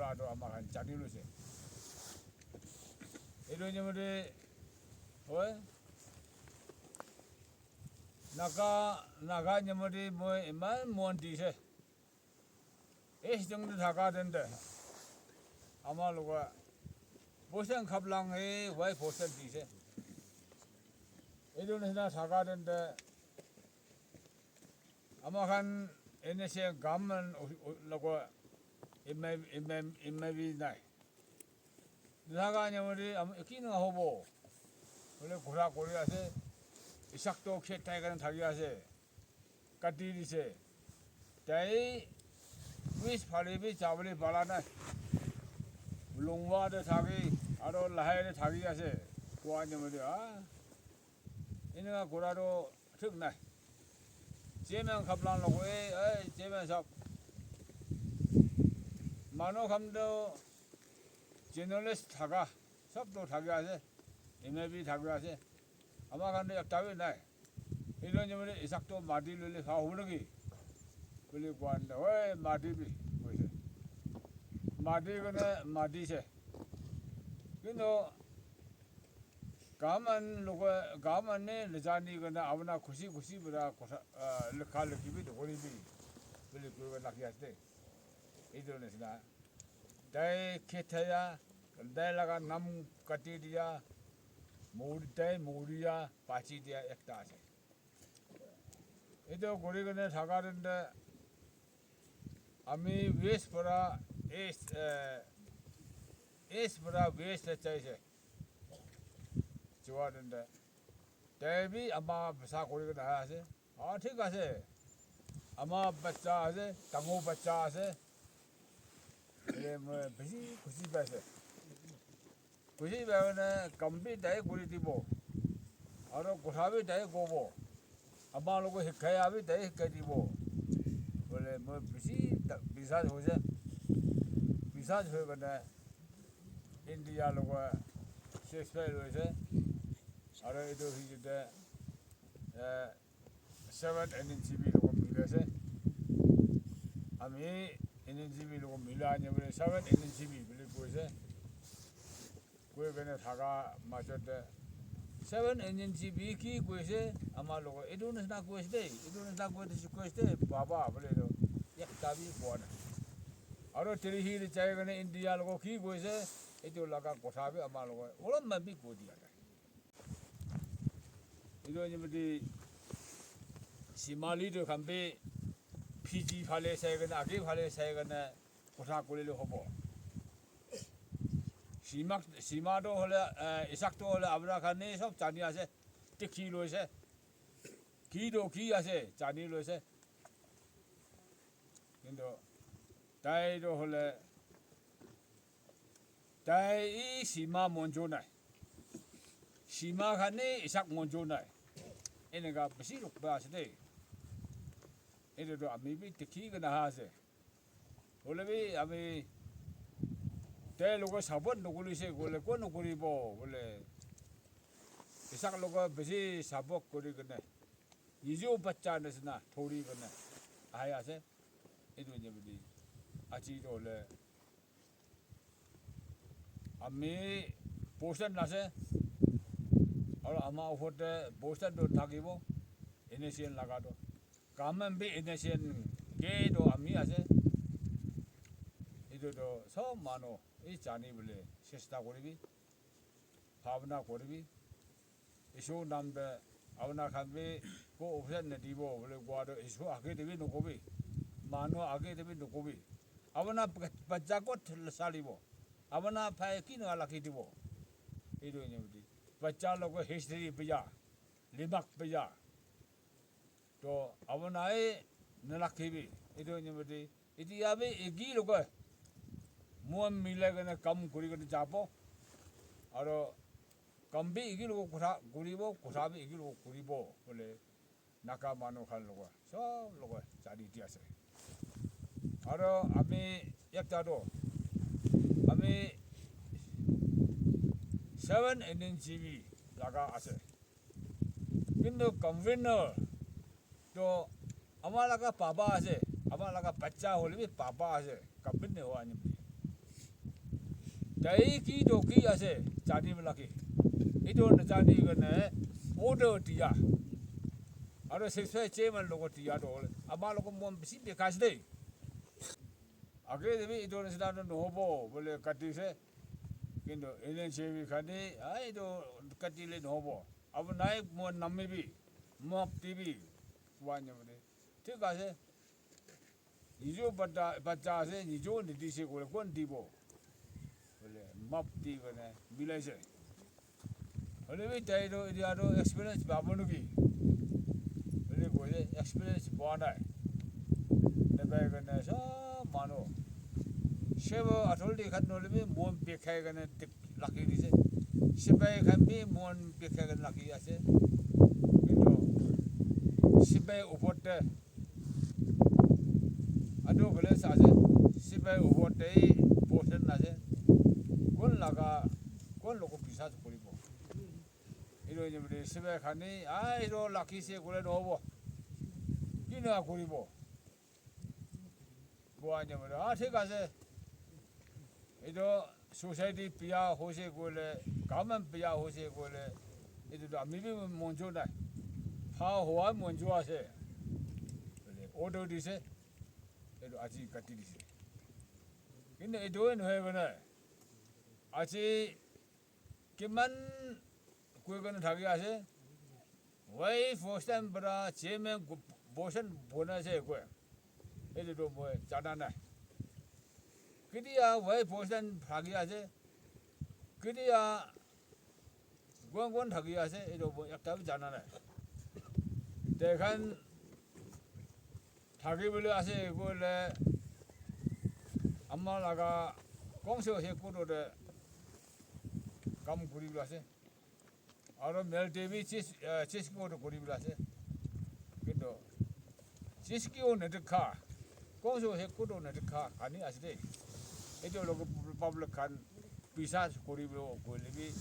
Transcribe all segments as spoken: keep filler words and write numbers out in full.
Aro ama khan jani loise. Etu nimite, hoi, Naga, Naga nimite moi iman mon dise. Ei siteng te thaka tente ama loga Boston Khaplang he wai Boston dise. Etu nisina thaka tente ama khan N S A government logo M I, M I, M I B nai. Naga nimite am-, ki na hobo? Bole ghura kuri ase. Isak to khet thai kena thaki ase. Kati dise. Tai wis phale bi chabole pala nai. Lungwa te thaki, aro lahai te thaki ase. Kua nimite, ah. Eneka kura to thik nai. Chairman Khaplang logo, eh, eh, chairman sahab. Manu khan to journalist thaka, sab to thaki ase, M I B thaki ase. Ama khan to ekta bi nai. Etu nimite isak to mati loile bhal hobo naki? Bole koa nai, oi, mati bi, koise. Mati kene mati se. Kintu Gaman logo, gaman ne najani kena apuna khushi khushi para kotha, ah, lekha lekhi bi nokoribi bole koi kena rakhi ase. Etu nisina. Tai khet thaya, tai laga nam kati diya, mori, tai mori ya, pachi diya ekta ase. Etu kuri kena thaka tente ami west para east, eh, east para west te jaise. Jua tente. Tai bi ama bhasha kuri kena ahi ase. Ah, thik ase. Ama bacha ase, dangor bacha ase. Ele moi bishi khushi paise. Khushi pai kena kam bi tai kuri dibo. Aro kotha bi tai kobo. Ama logo hikai abi tai hikai dibo. Bole moi bishi ta-, biswas hoise. Biswas hoi kena India logo ceasefire hoise. Aro etu hoi jete, eh, seven N N G B logo mili ase. Ami N N G B logo mila ase bole seven N N G B bole koise. Koi kena thaka majot te seven N N G B ki koise ama logo. Etu nisina koise de, etu nisina koise, koise de, baba bole etu ekta bi koa nai. Aro Delhi te jai kena India logo ki koise, etu laga kotha bi ama logo olopman bi koi dia nai. Etu nimite sima leader khan bi Fiji phale sai kena, age phale sai kena kotha korile hobo. Sima, sima to hole, eh, isak to hole apuna khan ne sob jani ase, dikhi loise. Ki to ki ase, jani loise. Kintu tai to hole, tai sima monjo nai. Sima khan ni isak monjo nai. Eneka bishi rukba ase de. Etu to ami bi dikhi kena ahi ase. Hole bi ami tai logo support nokurise koile kon nokuribo bole. Isak logo bishi support kuri kena. Nijo bacha nisina thori kena ahi ase. Etu nimite aji to hole ami Boston ase. Aro ama upor te Boston to thakibo. N S C N laga to. Government bi N S C N ke to ami ase. Etu to sob manu ei jani bole chesta koribi. Bhabna koribi. Isu nam te apuna khan bi ko officer nadibo bole koa to isu age te bi nokobi. Manu age te bi nokobi. Apuna ba-, bacha kot salibo. Apuna bhai ki na lakhi dibo. Etu nimite. Bacha logo history biya. Limak biya. To apuna ei nalakhibi. Etu nimite. Etiya bi egi logo. Moi milai kena kam kuri kena jabo. Aro kam bi egi logo kotha kuribo, kotha bi egi logo kuribo bole Naga manu khan logo, sob logo jani di ase. Aro ami ekta to, ami seven N N G B laga ase. Kintu convener to ama laga baba ase, ama laga bacha hole bi baba ase, convener howa nimite. Ei ki to ki ase, jani wala ki. Etu najani karne order diya. Aru six five chairman logo diya to hoile, ama logo mon bisi beka ase de. Age de bi etu nisina to nohobo bole kati se. Kintu N N C B khan de, "Ai, etu katile nohobo. Abu nai mon nami bi, mop ti bi," kua nyamde. Thik ase. Nijo bata, bacha ase, nijo nidise koile kon dibo? Bole, map di kene milaise. Hoile bi tai to etia to experience pabo naki? Bole koile experience poa nai. Nepai kene sob manu. Sebo authority khan nohoile bi mon bikhai kene tik rakhi dise. Sipai khan bi mon bikhai kene rakhi ase. Kintu sipai upor te Atu kole sa ase, sipai upor te portion ase. Kon laga, kon logo bisas koribo. Etu hoile sipai khan ni, "Ah, etu lucky se kore nohobo." Kina koribo? Koa nyamre, "Ah, thik ase." Etu society biya hoise koile, government biya hoise koile, etu to ami bi monjo nai. Ha hoa monjo ase. Order dise, etu aji kati dise. Kintu etu nohoi kene, aji kiman koi kene thaki ase. Why first time para chairman gu-, position bonai ase koi. Etu to moi jana nai. Ketia why position thaki ase, ketia kon kon thaki ase, etu moi ekta bi jana nai. Taikhan thaki bole ase koile ama laga kongse ase koto te kam kori bole ase. Aru mel te bi chis, eh, chiski auto kori bole ase. Kintu chiski o ne dekha, kongso he kudo ne dekha, kani ase de. Etu logo public khan bisas kori bole koile bi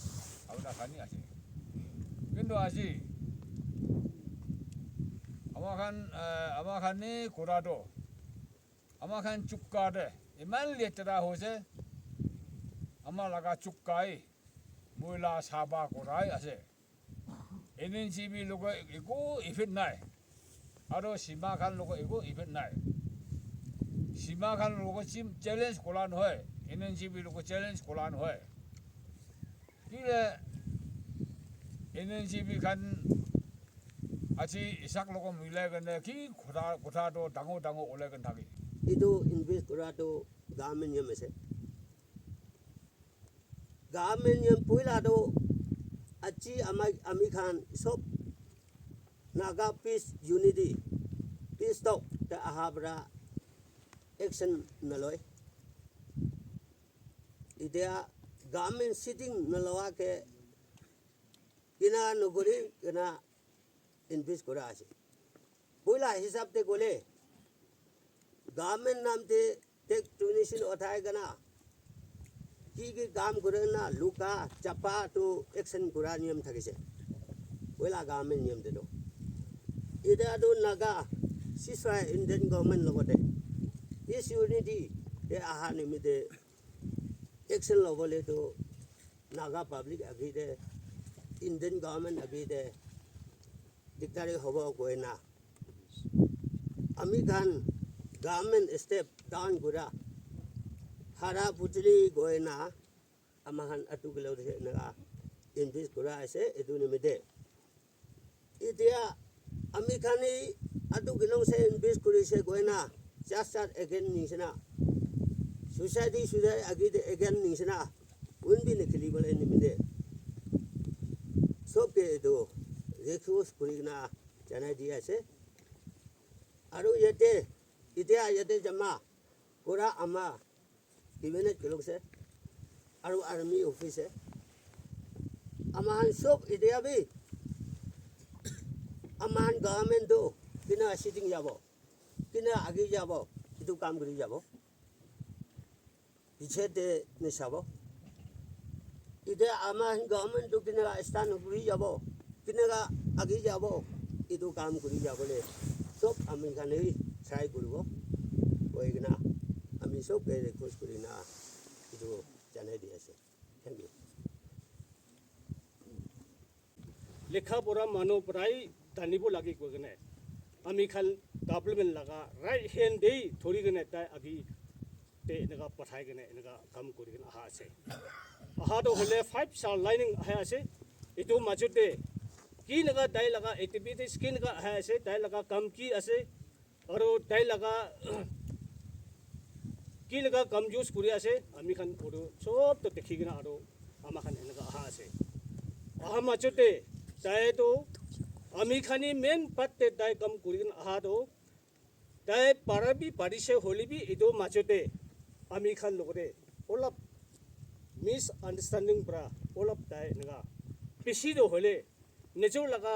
apna kani ase. Kintu aji ama khan, eh, ama khan ni kura to, ama khan chukka de, iman letera hoise, ama laga chukka e, moila saba korai ase. N N C B logo eko effect nai. Aro sima khan logo eko effect nai. Sima khan logo chim-, challenge kola nohoi. N N C B logo challenge kola nohoi. Kile N N C B khan aji isak logo milai kene ki kotha, kotha to dangor dangor olai kene thaki. Etu invest kora to government niyam ase. Government niyam puila to aji ama, ami khan sob Naga peace unity, peace talk te aha para action naloi. Etia government sitting naloa ke kina nokori kina invest kora ase. Puila hisab te gole, government nam te tax donation uthai kena, ki ki kam kore na, luka, chapa to action kura niyam thakise. Puila government niyam te to. Etiya to Naga, ceasefire Indian government logote, peace unity te aha nimite action lobole to Naga public agi te, Indian government agi te, dikdari hobo koina. Ami khan government step down kura, hara bujli koina, ama khan atu kilo de naga invest kura ase, etu nimite. Etiya ami khan hi atu kilong se invest kuri se koina, just, just again nisina. Society, society agi de again nisina. Un bi nikhili bole nimite. Sob ke etu request kuri na janai di ase. Aru yate, etiya yate jama kura ama cabinet kilong se, aru army office se. Ama khan sob etiya bi, ama khan government to kina sitting jabo, kina agi jabo, etu kam kuri jabo. Piche te nisabo. Ite ama government to kineka stand kuri jabo, kineka agi jabo, itu kam kuri jabole sob ami khan he try kuribo. Koi kena ami sob ke request kuri na itu janai. Di ase. Thank you. Lekha pora manu prai tanibo lagi koi kene ami khan government laga right hand de thori kene tai agi te eneka pathai kene eneka kam kori kene aha ase. Aha to hoile five star lining aha ase. Etu majot te ki laga tai laga activities ki laga aha ase, tai laga kam ki ase, aru tai laga ki laga kam use kuri ase, ami khan photo sob to dekhi kena aru ama khan eneka aha ase. Aha majot te tai to ami khan he main part te tai kam kuri kena aha to tai para bi parise hoile bi etu majot te ami khan logote olop misunderstanding para olop tai eneka bishi to hoile nijor laga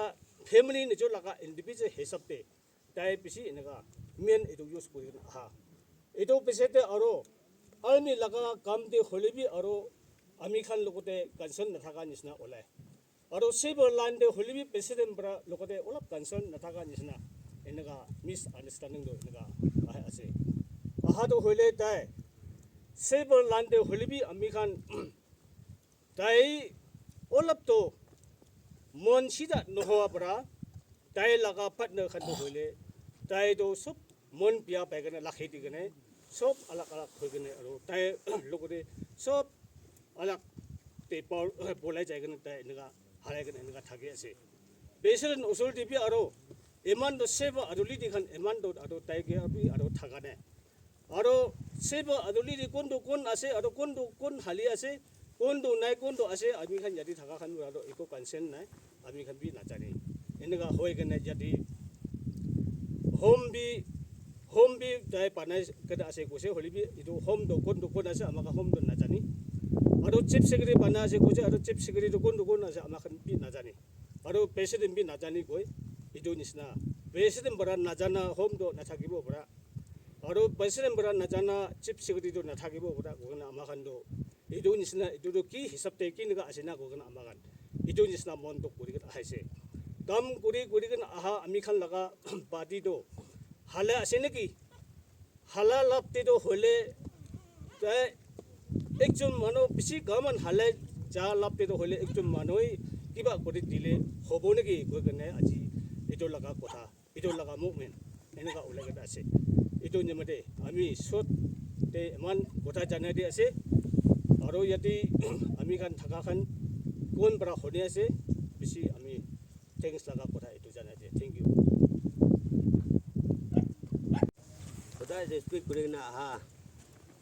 family nijor laga individual hisab te tai bishi eneka main etu use kuri kena aha. Etu piche te aro army laga kam te hoile bi aro ami khan logote concern nathaka nishina olai. Aro civil line te hoile bi president para logote olop concern nathaka nishina eneka misunderstanding to eneka ahi ase. Aha to hoile tai civil line te hoile bi ami khan tai olop to mon sida nohoa para tai laga partner khan to hoile tai to sob mon bia pai kena lakhi di kena sob alag alag hoi kena aru tai logote sob alag te bolai jai kena tai eneka harai kena eneka thaki ase. President usor te bi aru eman to seva aru lidi khan eman to aru tai ke abi aru thaka nai. Aro sebo aduli de kon to kon ase, aro kon to kon hali ase, kon to nai, kon to ase, ami khan yate thaka khan aro eko concern nai, ami khan bi najane. Eneka hoi kena yate home bi, home bi tai banai kena ase koise, hoile bi etu home to kon to kon ase, ama khan home to najane. Aro chief secretary banai ase koise, aro chief secretary to kon to kon ase, ama khan bi najane. Aro president bi najane koi, etu nishina. President para najana home to nathakibo para. Aro president para najana chief secretary to nathakibo para koina ama khan to etu nishina etu to ki hisab te ki nika ase na koina ama khan etu nishina mon to kuri kena ahaise. Kam kuri kuri kena aha ami khan laga party to hala ase naki? Hala lab te to hoile tai ekjon manu bishi gaman halai ja lab te to hoile ekjon manu kiba kuri dile hobo naki koi kena aji etu laga kotha. Etu laga movement eneka ulai kena ase. Etu nimite ami short te eman kotha janai di ase. Aro yate ami khan thaka khan kon para huni ase, bishi ami thanks laga kotha etu janai di. Thank you. Kotha respect kuri kena aha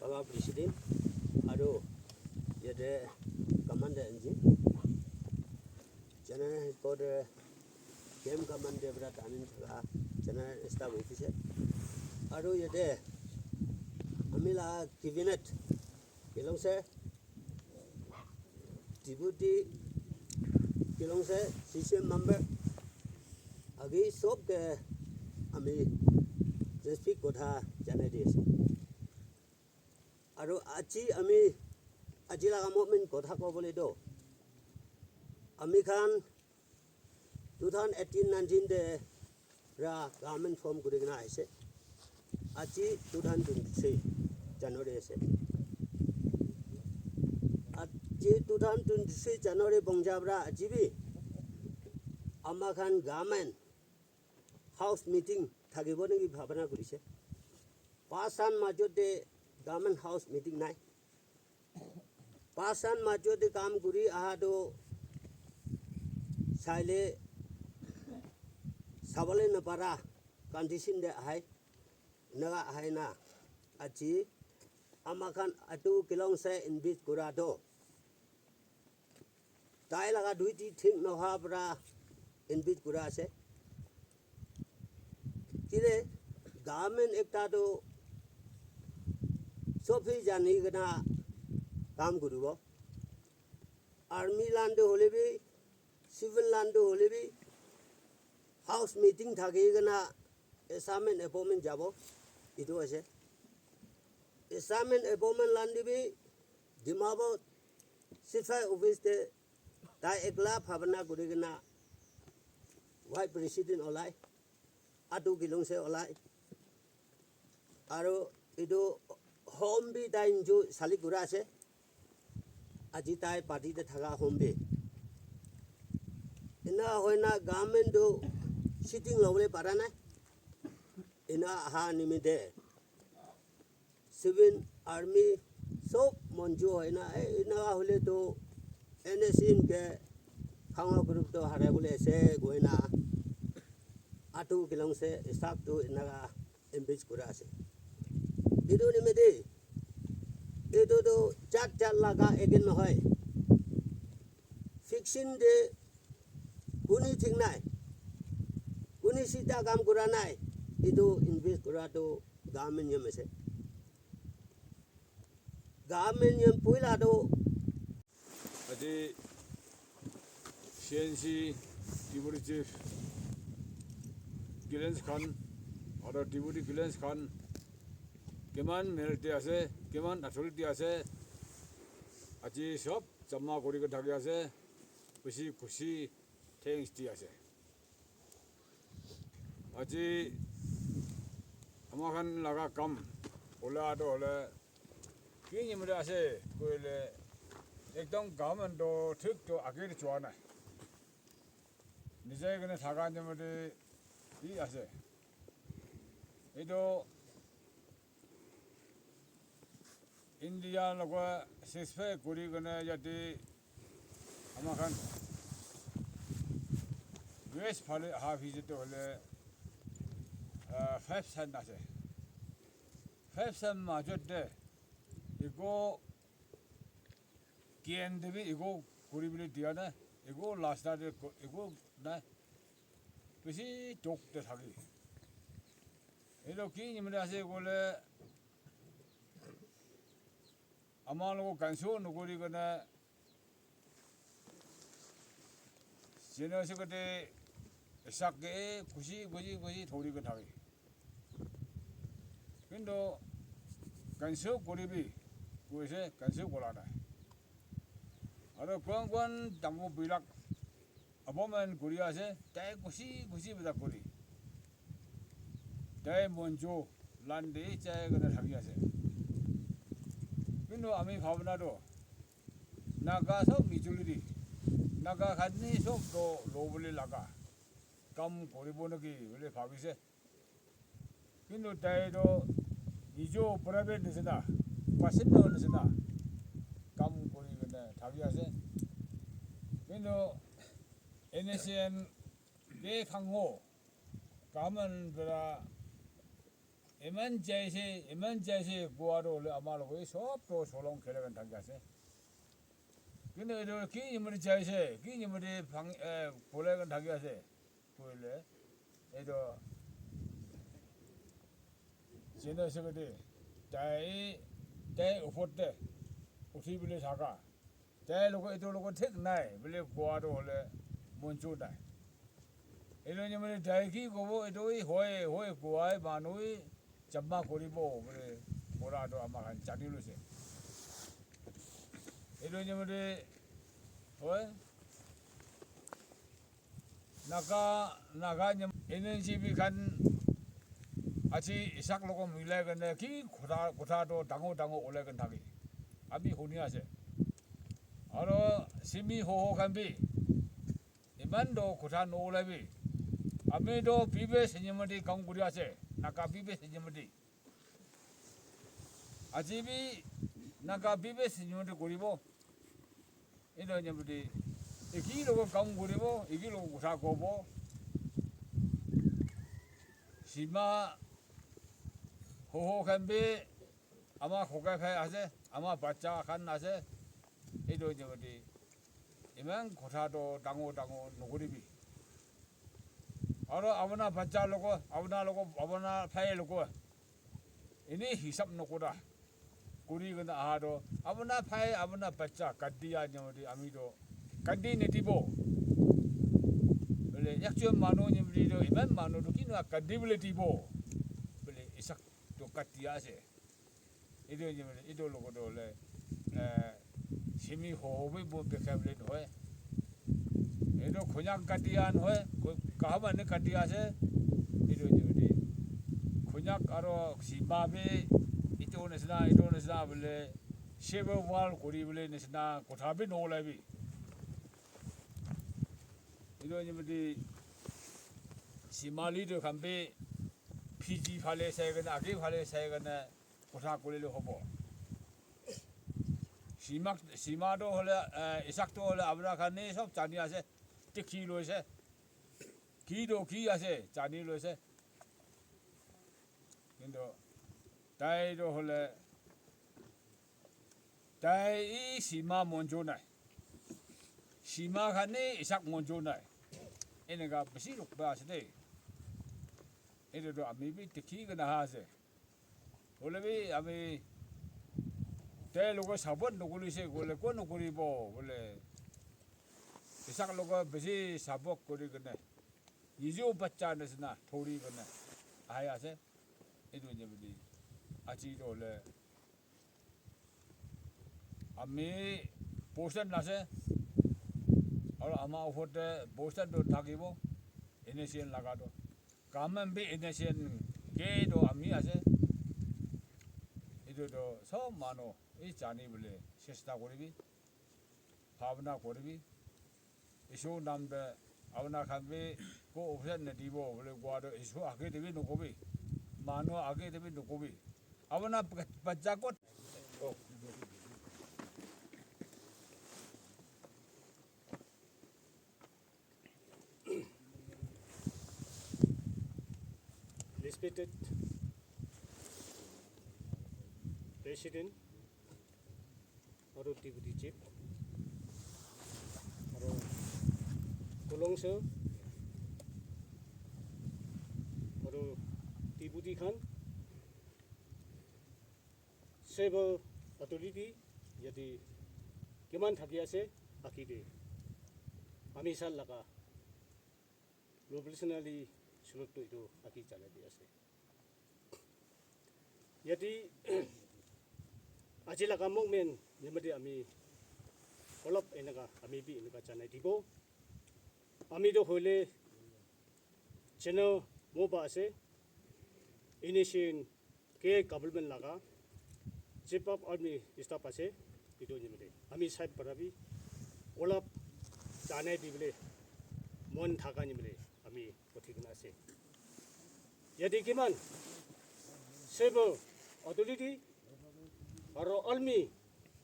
baba president aro yate commander N G general headquarter Camp commander para tamin thaka general staff officer. Aru yate ami la cabinet kelong se deputy kelong se C C M member agi sob ke ami respect kotha janai di ase. Aru aji ami aji laga movement kotha kobole to ami khan two thousand eighteen nineteen te ra government form kuri kena aise. Aji two thousand twenty-three January ase. Aji two thousand twenty-three January bongja pra aji bi ama khan government house meeting thakibo niki bhabana kurise. Pasan majot te government house meeting nai. Pasan majot te kam kuri aha to saile sabole napara condition te ahai. Naga ahai na aji ama khan atu kelong se invite kura to. Tai laga duty thik noha pra invite kura ase. Kile government ekta to sob hi jani kena kam kuribo. Army lan to hole bi, civil lan to hole bi, house meeting thaki kena assignment appointment jabo. Itu ase. Assignment appointment lan te bi Dimapur Sifai office te tai ekla bhabana kuri kena vice president olai, atu kilong se olai. Aru itu home bi tai nju sali kura ase. Aji tai party te thaka hom bi. Ena hoina government tu sitting lobole para nai. Ena aha nimite civil army sob monju hoina, eh, ena hole tu N S C ke khangwa group to harai bole ase goina atu kilong se sab tu ena impeach kura ase. Etu nimite etu tu jat jat laga again nohoi. Fiction de kuni thik nai, kuni sita kam kura nai, etu impeach kura tu government niyam ase. Government niyam puila tu Aji C N C Deputy Chief Kilens Khan aru Deputy Kilens Khan kiman merit te ase, kiman authority ase, aji sob jama kuri ke thaki ase, bishi khushi thanks di ase. Aji ama khan laga kam ola to hole ki nimite ase koile ekdom government to thik to age te chua nai. Nijai kene thaka nimite hi ase. Etu India logo six pack kuri kene yate ama khan west phale aha visit to hole, ah, five cent ase. Five cent majot te ego K N de bi ego kuri bole dia nai, ego last te ko-, ego nai, bishi tok te thaki. Etu ki nimite ase koile ama logo kanso nokuri kene General Secretary sak ke khushi khushi khushi thori ke thaki. Kintu cancel kuri bi koise cancel kura nai. Aru kuan kuan dangor bilak appointment kuri ase, tai khushi khushi bila kuri. Tai monjo lande chai kena thaki ase. Kintu ami bhabna to Naga sob mijuli di. Naga khan ni sob to lobole laga kam koribo naki bole bhabise. Kintu tai to nijo private nisina, personal nisina kam kori kena thaki ase. Kintu N S C N ke khango kaman bera iman jaise, iman jaise koa to hole ama logo sob to solong khele kena thaki ase. Kintu etu ki nimite jaise, ki nimite phang, eh, khole kena thaki ase. Koile, etu General Secretary, tai, tai upor te uthi bole thaka, tai logo, etu logo thik nai bole koa to hole monjo nai. Etu nimite tai ki kobo, etu hi hoi, hoi koa manu hi jama koribo bole kora to ama khan jani loise. Etu nimite hoi, Naga, Naga nyam-, N N G B khan aji isak logo milai kena ki kotha, kotha to dangor dangor ulai kena thaki. Ami huni ase. Aro simi hoho khan bi iman to kotha no ulai bi. Ami to P B S Senior Mati kam kuri ase. Naga P B S Senior Mati. Aji bi Naga P B S Senior Mati koribo. Etu nimite eki logo kam koribo, eki logo kotha kobo. Sima hoho khan bi ama khokai khai ase, ama bacha khan ase. Etu nimite iman kotha to dangor dangor nokoribi. Aro apuna bacha logo, apuna logo, apuna bhai logo ene hisab nokora kuri kena aha to, apuna bhai, apuna bacha kati a nimite ami to kati nidibo. Bole, ekjon manu nimite to iman manu to kinua kati bole dibo. Bole, isak to kati ase. Etu nimite, etu logo to hole, eh, simi hoho bi bo bekha bole nohoi. Etu Konyak kati a nohoi, ko-, kaha mane kati ase. Etu nimite Konyak aro Sima bi etu nisina, etu nisina bole civil war kuri bole nisina kotha bi noulai bi. Etu nimite Sima leader khan bi Fiji phale sai kena, age phale sai kena kotha kurile hobo. Sima, Sima to hole, eh, Isak to hole apuna khan ni sob jani ase, dekhi loise. Ki to ki ase, jani loise. Kintu tai to hole, tai Sima monjo nai. Sima khan ni Isak monjo nai. Eneka bishi rukba ase de. Etu to ami bi dekhi kena aha ase. Hoile bi ami tai logot support nokurise koile kon nokuribo bole. Isak logot bishi support kuri kena. Nijo bacha nisina thori kena ahi ase. Etu nimite aji to hole ami bosta ase. Aru ama upor te bosta to thakibo. N S C N laga to. Government bi N S C N ke to ami ase. Etu to sob manu ei jani bole chesta koribi. Bhabna koribi. Isu nam te apuna khan bi ko option nadibo bole kowa to isu age te bi nokobi. Manu age te bi nokobi. Apuna ba-, bacha kot. Respected President, aru Deputy Chief, aru Kolong sir, aru Deputy khan, civil authority, yate kiman thaki ase, aki de. Ami sal laga revolutionary salute to etu aki janai di ase. Yate aji laga movement nimite ami olop eneka ami bi eneka janai dibo. Ami to hoile channel mo ba ase, N S C N ke government laga chief of army staff ase, etu nimite ami side para bi olop janai di bole mon thaka nimite ami uthi kena ase. Yate kiman civil authority aru army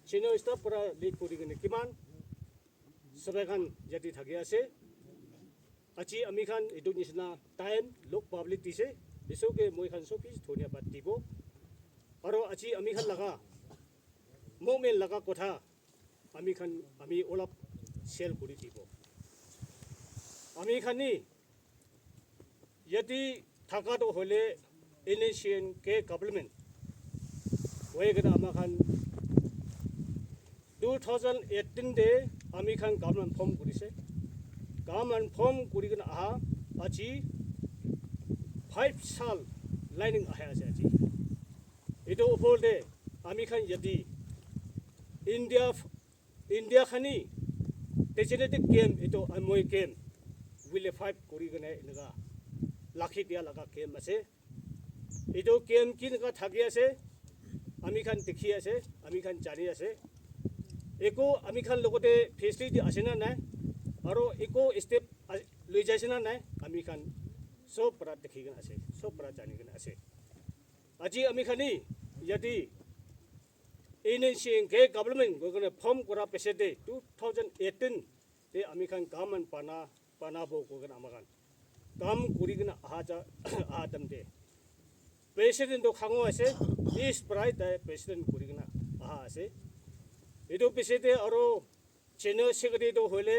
senior staff para lead kuri kena kiman sabai khan yate thaki ase. Aji ami khan etu nisina time log public dise, isoke moi khan sob bishi dhonyabad dibo. Aru aji ami khan laga movement laga kotha ami khan, ami olop share kuri dibo. Ami khan ni yate thaka to hoile N S C N ke government hoi kena ama khan two thousand eighteen te ami khan government form kurise. Government form kuri kena aha aji five sal lining ahi ase aji. Etu upor te ami khan yate India, India khan ni designated camp, etu amoi camp, wile five kuri kena eneka lakhi dia laga camp ase. Etu camp kineka thaki ase, ami khan dikhi ase, ami khan jani ase. Eko ami khan logote facility ase na nai, aru eko step a-, loi jaise na nai, ami khan sob para dikhi kena ase, sob para jani kena ase. Aji ami khan ni yate N S C N ke government koi kena form kora piche te two thousand eighteen te ami khan government bana, banabo koi kena ama khan kam kuri kena aha ja, aha time te president to khango ase, East para tai president kuri kena aha ase. Etu piche te aru general secretary to hoile